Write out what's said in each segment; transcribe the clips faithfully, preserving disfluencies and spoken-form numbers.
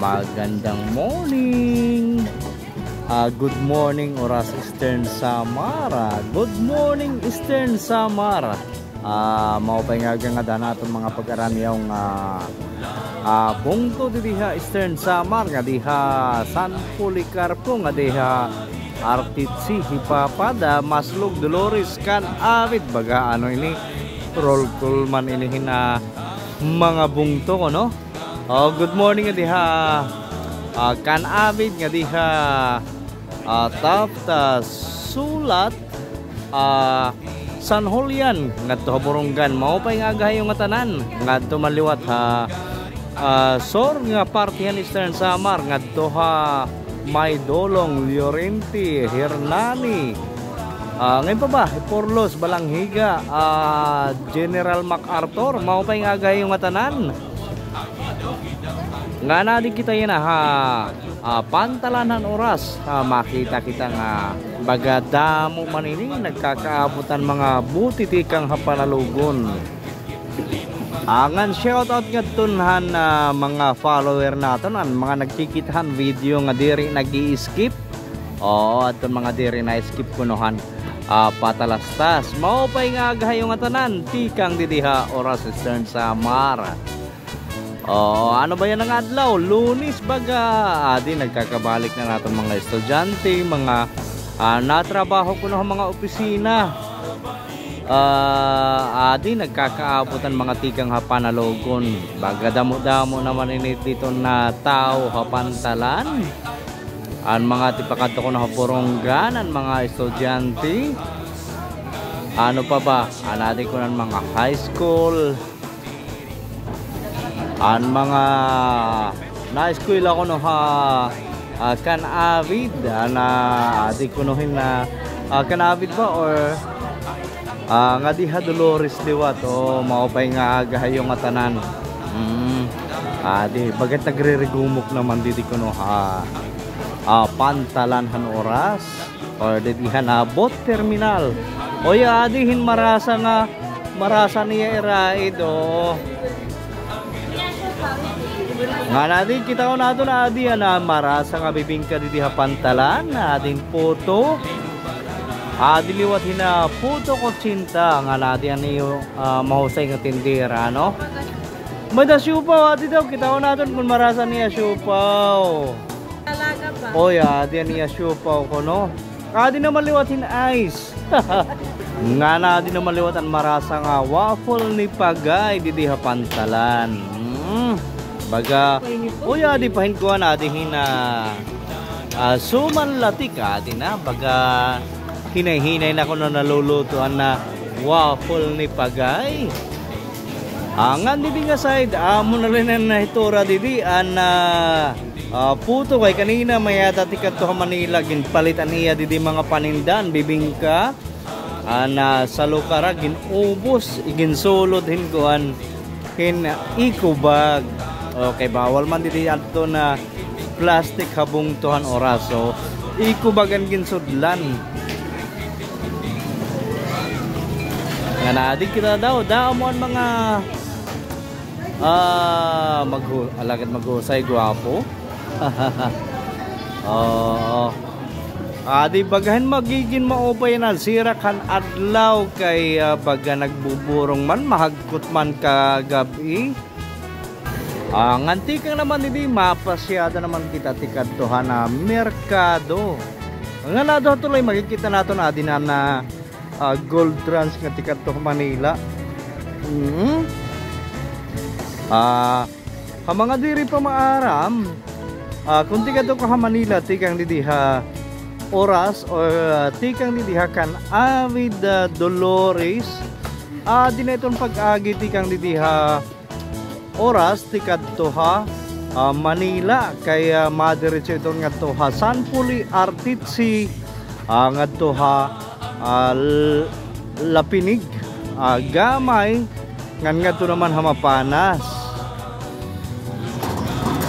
Magandang morning. Ah, good morning, Oras, Eastern Samar. Ah, good morning, Eastern Samar. Ah, maupay nga aga ngada han aton mga pag-aranyaw nga, ah, bungto didi ha Eastern Samar, ngadi ha San Policarpo, ngadi ha Arteche, Jipapad, ah, Maslog, Dolores, Can-avid, baga ano ini, roll call man ini hin, ah, mga bungto kuno. Oh, good morning ngadi ha, ah, Can-avid, ngadi ha, ah, Taft, ah, Sulat, ah, San Julian, ngadto ha Borongan. Maupay nga aga ha iyo ngatanan. Ngadto man liwat ha, ah, sur nga parte han Eastern Samar, ngadto ha Maydolong, Llorente, Hernani. Ah, ngayon pa ba? Porlos, Balangiga, ah, General MacArthur. Maupay nga aga ha iyo ngatanan. Ngana di kita yana ha, ah, pantalan han Oras. Ah, makita kita nga baga damo man ini nagkakaabot an mga bote tikang ha Panalogon. Ah, ngan shoutout ngadton han, ah, mga follower naton, an mga nagkikita han video nga diri nag-i-skip. Oo, adton mga diri na-skip kuno han, ah, patalastas. Maupay nga aga ha iyo ngatanan, tikang didi ha Oras, Eastern Samar. Oh, ano ba yana nga adlaw? Lunes baga. Adi, nagkakabalik na naton mga estudyante, mga, ah, natrabaho kuno ha mga opisina. Ah, adi, nagkakaabot an mga tikang ha Panalogon. Baga damo-damo naman ini didto nga tawo ha pantalan. An mga tipakadto kuno ha Borongan, an mga estudyante. Ano pa ba? An adi kuno an mga high school. An mga naeskwela kuno ha, ah, Can-avid, ah, na adi kuno hin na, ah, Can-avid ba or, ah, ngadi ha Dolores liwat. O, maupay nga aga ha iyo ngatanan. Mm. Adi, bagat nagririgumok naman didi kuno ha, ah, pantalan han Oras. Or didi han, ah, boat terminal. Oy, adi hin marasa nga, marasa niya iraid, o. Ngan adi, kitaon naton adi, an, ah, marasa nga bibingka didi ha pantalan, adi hin puto. Adi liwat hin, ah, puto kutsinta, ngan adi an iyo, ah, mahusay nga tindera, no? May-ada siopaw, adi daw, kitaon naton kon marasa niya siopaw. Talaga ba? Oy, adi an iya siopaw kuno. Adi naman liwat hin ice. Ngan adi naman liwat an marasa nga waffle ni Pagay didi ha pantalan. Mm. Baga, oy, adi pa hin kuan, adi hin, ah, ah, suman latik, adi na. Baga, hinay-hinay na kuno naluluto an, ah, waffle ni Pagay. Ah, ngan didi nga side, amo na la ini an nahitura didi, an, ah, ah, puto kay kanina may-ada tikadto ha Manila, ginpalit an iya didi mga paninda, an bibingka, an, ah, salukara, gin-ubos, iginsulod hin kuan, hin eco bag. Okay, bawal man didi adto na plastic ha bungto han Oras. So, eco bag an ginsudlan. Ngan adi kita daw, damo an mga, ah, maghu-, alagad maghusay, gwapo. Oo. Adi, baga hin magigin maupay na sirak han adlaw kay, ah, baga nagbuburong man, mahagkot man kagab-i. Ah, ngan tikang naman didi, mapasyada naman kita tikadto han merkado. Ngan adi ha tuloy, makikita naton adi na, ah, Gold Trans nga tikadto ha Manila. Mm. Ah, ha mga diri pa maaram, ah, kon tikadto ka ha Manila, tikang didi ha Oras or, ah, tikang didi ha Can-avid, ah, Dolores, ah, adi na iton pag-agi tikang didi ha Oras tikadto ha, ah, Manila, kay, ah, madiretso iton ngadto ha San Poli, Arteche, ah, ngadto ha, ah, L-, Lapinig, ah, Gamay, ngan ngadto naman ha Mapanas.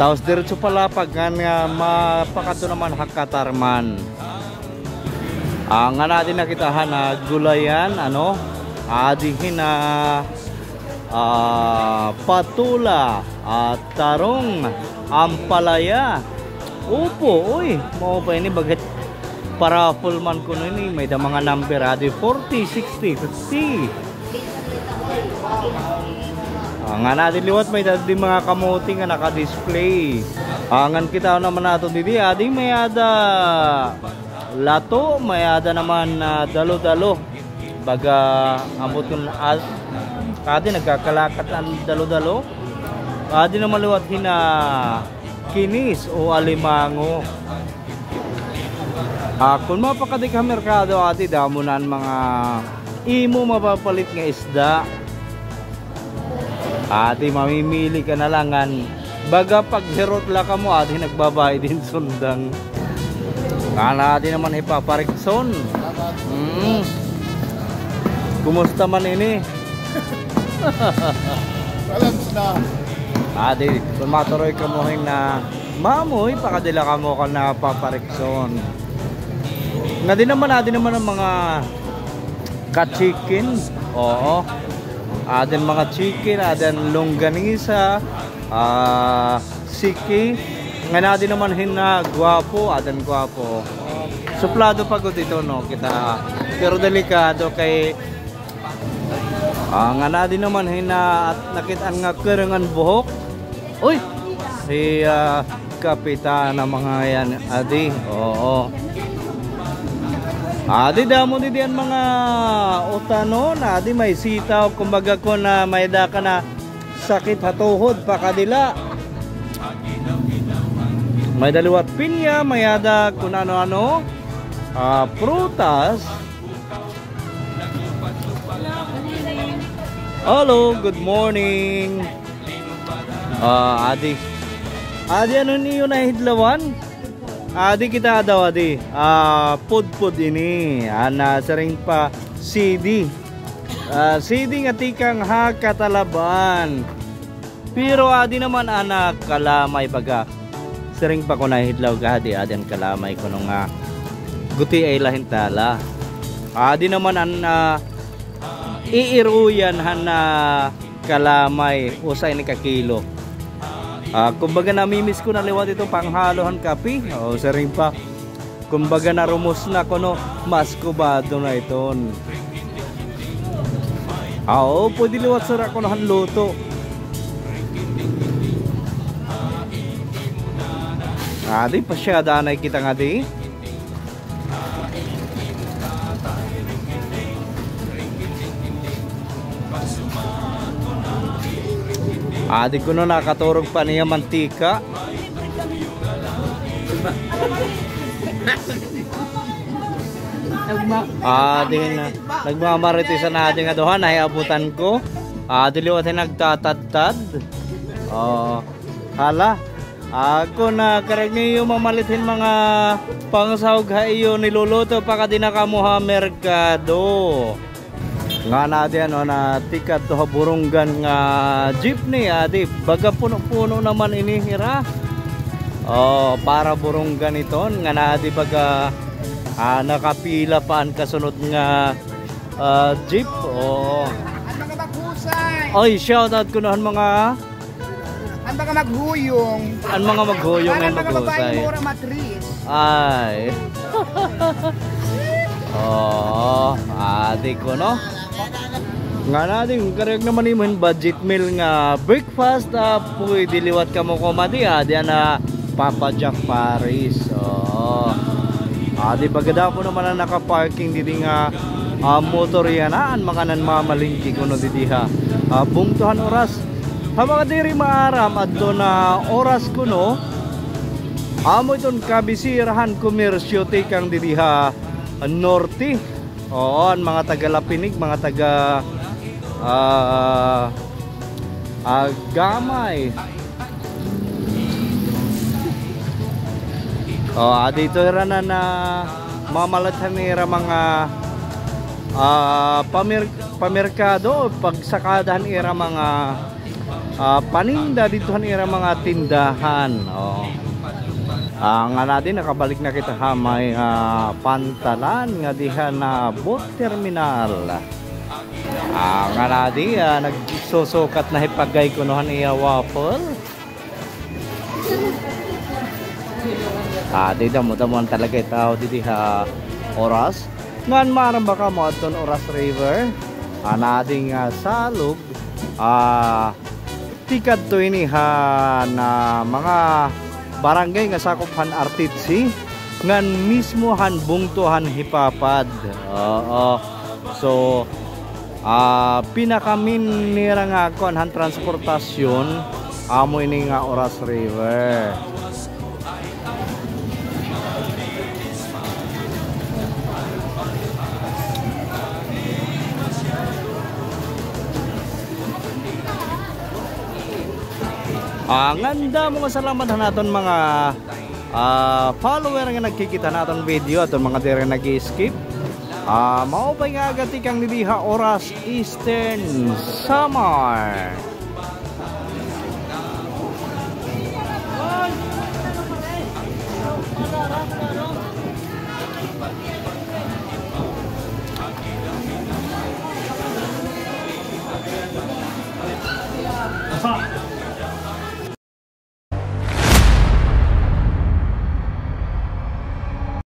Tapos diretso pa Lapag ngan nga mapakadto naman ha Catarman. Ah, ngan adi na kita han, ah, gulayan, ano, adi hin, ah, ah, patola, ah, tarong, ampalaya. Opo, uy, mao pa ini, baga it paraffle man kuno ini, may-ada mga number, adi, forty, sixty, fifty. Ah, ngan adi liwat may-ada mga kamote nga naka-display. Ah, ngan kitaon naman naton didi, adi may-ada lato, may-ada naman, ah, dalo-dalo. Baga, ambot kun ad-, adi nagkakalakat an dalo-dalo. Adi naman liwat hin, ah, kinis o alimango. Ah, kun mapakadi ka ha merkado, adi, damo na an mga imo mapapalit nga isda. Adi, mamimili ka na la ngan baga paghirot la kamo, adi nagbabayad hin sundang. Ngan adi naman hi Papa Rickson. Mm. Kumusta man ini? Alam na. Adi, kun maturoy kamo hin, ah, mamoy, pakadi la kamo kan, ah, Papa Rickson. Nga adi naman, adi naman an mga ka-chicken. Oo. Adi an mga chicken, adi an longganisa, ah, siki. Ngan adi naman hin, ah, gwapo, adi an gwapo. Suplado pa gud ito, no, kita. Pero delikado kay, ah, ngan adi naman hin, ah, nakit-an nga kereng an buhok. Uy! Si, ah, Kapitan an mga yan, adi. Oo. Adi, damo didi an mga utanon, adi, may sitaw, kumbaga kun, ah, may-ada ka na sakit ha tuhod, pakadi la. May-ada liwat pinya, may-ada kun ano-ano, ah, prutas. Hello, good morning. Ah, adi. Adi, ano niyo nahidlawan? Adi kita daw, adi. Ah, pudpud ini. An, ah, siring pa, sidi. Ah, sidi nga tikang ha Catalaban. Pero adi naman an, ah, kalamay baga. Siring pa ko nahidlaw gad, adi an kalamay kuno nga gutiay la hin tala. Adi naman an, ah, iiruyan han, ah, kalamay, usa ini ka kilo. Ah, kumbaga namimiss ko na liwat ito panghalo han kape. O, siring pa. Kumbaga, narumos na kuno, mas kubado na iton. Aw, pwede liwat sira kuno han luto. Adi, pasyada anay kita ngadi. Adi kuno nakaturog pa niya mantika. Nagma- Adi na. Nagmamarites an adi nga duha, nahiabutan ko. Adi liwat hin nagtatadtad. Oo. Hala. Ah, kun, ah, karuyag niyo mamalit hin mga pangsahog ha iyo niluluto, pakadi na kamo ha merkado. Ngan adi, ano, na tikadto ha Borongan nga jeepney, adi, baga puno-puno naman ini hira. Oh, para Borongan iton, ngan adi baga, ah, nakapila pa an kasunod nga, ah, jeep. Oo. An mga maghusay. Oy, shout out kuno han mga An mga maghuyong. An mga maghuyong ngan mga babaeng maghusay. Mura matris. Ay. Oo, adi kuno. Ngan adi, karuyag naman imo hin budget meal nga breakfast, ah, pwede liwat kamo kumadi, adi an, ah, Papa Jack Paris. Oo. Adi, baga damo naman an naka-parking didi nga, ah, motor yana, an mga nanmamalengke kuno didi ha, ah, bungto han oras. Ha mga diri maaram, adto na oras kuno, amo iton kabisira han komersyo tikang didi ha norte. Oo, an mga taga Lapinig, mga taga, ah, ah, Gamay. Oh, adi ito hira na namamalit han ira mga, ah, pamir-, pamerkado, pagsakada han ira mga, ah, paninda didto han ira mga tindahan. Oh. Ah, ngan adi, nakabalik na kita ha may, ah, pantalan ngadi ha, ah, boat terminal. Ah, ngan adi, ah, nag- Susukat na hi Pagay kuno han iya waffle. Ah, di damo-damo an talaga it tawo didi ha Oras. Ngan maaram ba kamo adton Oras River? Ah, nadi nga salog. Ah, tikadto ini han mga barangay nga sakop han Arteche, ngan mismo han bungto han Jipapad. Oo. So, ah, pinakamin nira nga kuan han transportasyon, amo ini nga Oras River. Ah, ngan damo nga salamat han aton mga, ah, follower nga nagkikita han aton video, aton mga diri nag-skip. Ah, maupay nga aga tikang didi ha Oras, Eastern Samar.